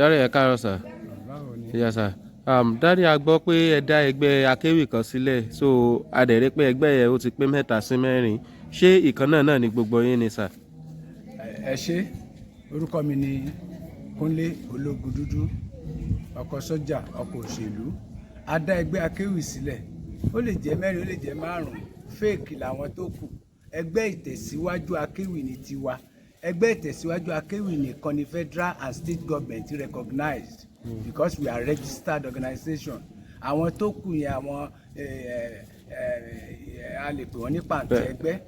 Daddy, ẹ káàárọ̀ sir. Báwo ni? Yes sir. Daddy, a gbọ́ pé ẹ dá ẹgbẹ́ akéwì kan sílẹ̀, so a dẹ̀ rí pé ẹgbẹ́ yẹn ó ti pé mẹ́ta sí mẹ́rin. Ṣé ìkan náà náà ni gbogbo yín ni sir? Ẹ ṣé. Orúkọ mi ni Kúnlé Ológundúdú, ọkọ sọ́jà, ọkọ òṣèlú. A dá ẹgbẹ́ akéwì sílẹ̀. Ó lè jẹ́ mẹ́rin, ó lè jẹ́ márùn-ún. Fake làwọn tó kù. Ẹgbẹ́ Ìtẹ̀síwájú Akéwì ní tiwa. Ẹgbẹ́ Ìtẹ̀síwájú Akéwì nìkan ni federal and state government recognized because we are registered organization. Àwọn tó kù yẹn, àwọn a lè pè wọ́n ní pàǹtí ẹgbẹ́.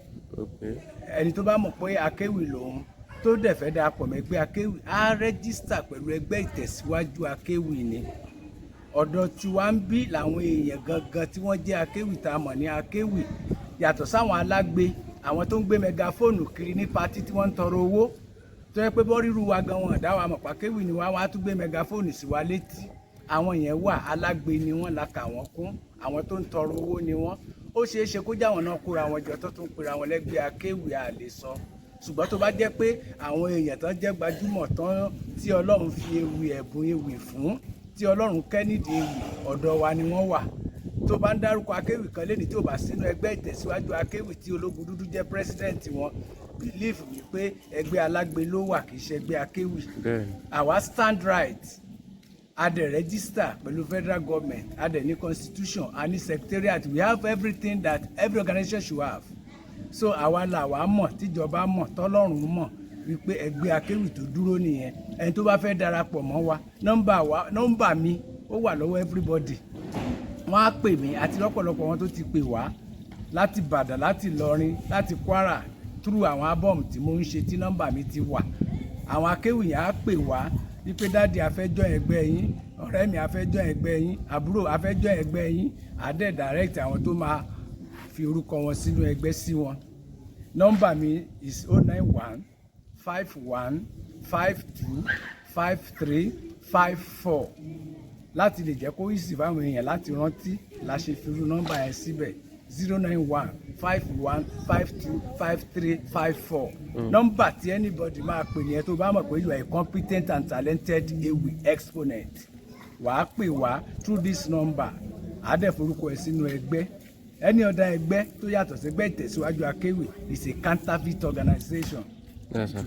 Ẹni tó bá mọ̀ pé akéwì lòun, tó dẹ̀ fẹ́ darapọ̀ mọ́ ẹgbẹ́ akéwì, á register pẹ̀lú ẹgbẹ́ Ìtẹ̀síwájú Akéwì ni. Ọ̀dọ̀ tiwa ń bí làwọn èèyàn gangan tí wọ́n jẹ́ akéwì tá a mọ̀ ní akéwì, yàtọ̀ sáwọn alágbe, àwọn tó ń gbé megaphone kiri ní party tí wọ́n ń tọrọ owó, tó yẹ pé bọ́ ríru wa gan wọn dá wa mọ̀ pàkéwì ni wá, wọn á tún gbé megaphone sí wa létí. Àwọn yẹn wà, alágbe ni wọ́n la kà wọ́n kún. Àwọn tó ń tọrọ owó ni wọ́n. Ó ṣeé ṣe kó jáwọn náà kóra wọn jọ tó tún pera wọn lẹ́gbẹ́ akéwì, à lè sọ. Ṣùgbọ́n tó bá jẹ́ pé àwọn èèyàn tán jẹ́ gbajúmọ̀ tán, tí Ọlọ́run fi ewì, ẹ̀bùn ewì fún, tí Ọlọ́run kẹ́ nídìí ewì, ọ̀dọ̀ wa ni wọ́n wà. Tó bá ń dárúkọ akéwì kan lẹ́ni tí ò bá sínú ẹgbẹ́ Ìtẹ̀síwájú Akéwì tí Ológun Dúdú jẹ́ president wọn, believe wípé ẹgbẹ́ alágbe ló wà, kì í ṣe ẹgbẹ́ akéwì. Àwa stand right. A dẹ̀ register pẹ̀lú federal government, a dẹ̀ ní constitution, a ní secretariat. We have everything that every organization should have. So àwa là wá mọ̀, tíjọba mọ̀, tọ́lọ́run mọ̀ wípé ẹgbẹ́ akéwì tó dúró nìyẹn. Ẹni tó bá fẹ́ darapọ̀ mọ́ wa, nọ́mbà wa, nọ́mbà mi ó wà lọ́wọ́ everybody. Wọ́n á pè mí, àti lọ́pọ̀lọpọ̀ wọn tó ti pè wá láti Ìbàdàn, láti Ìlọrin, láti Kwara, through àwọn album tí mo ń ṣe tí nọ́mbà mi ti wà. Àwọn akéwì yẹn á pè wá wípé, "Daddy, a fẹ́ join ẹgbẹ́ yín. Ọ̀rẹ́ mi, a fẹ́ join ẹgbẹ́ yín. Àbúrò, a fẹ́ join ẹgbẹ́ yín." A dẹ̀ direct àwọn tó máa fi orúkọ wọn sínú ẹgbẹ́ sí wọn. Nọ́mbà mi is 09151525354. Láti lè jẹ́ kó easy fáwọn èèyàn láti rántí la ṣe fi irú nọ́mbà yẹn síbẹ̀, 09151525354. Nọ́mbà tí anybody máa pè nìyẹn. Tó bá mọ̀ pé you are a competent and talented ewì exponent, wàá pè wá through this number. Á dẹ̀ forúkọ ẹ̀ sínú ẹgbẹ́. Any other ẹgbẹ́ tó yàtọ̀ sí ẹgbẹ́ Ìtẹ̀síwájú Akéwì is a counterfeit organization. Yes, sir.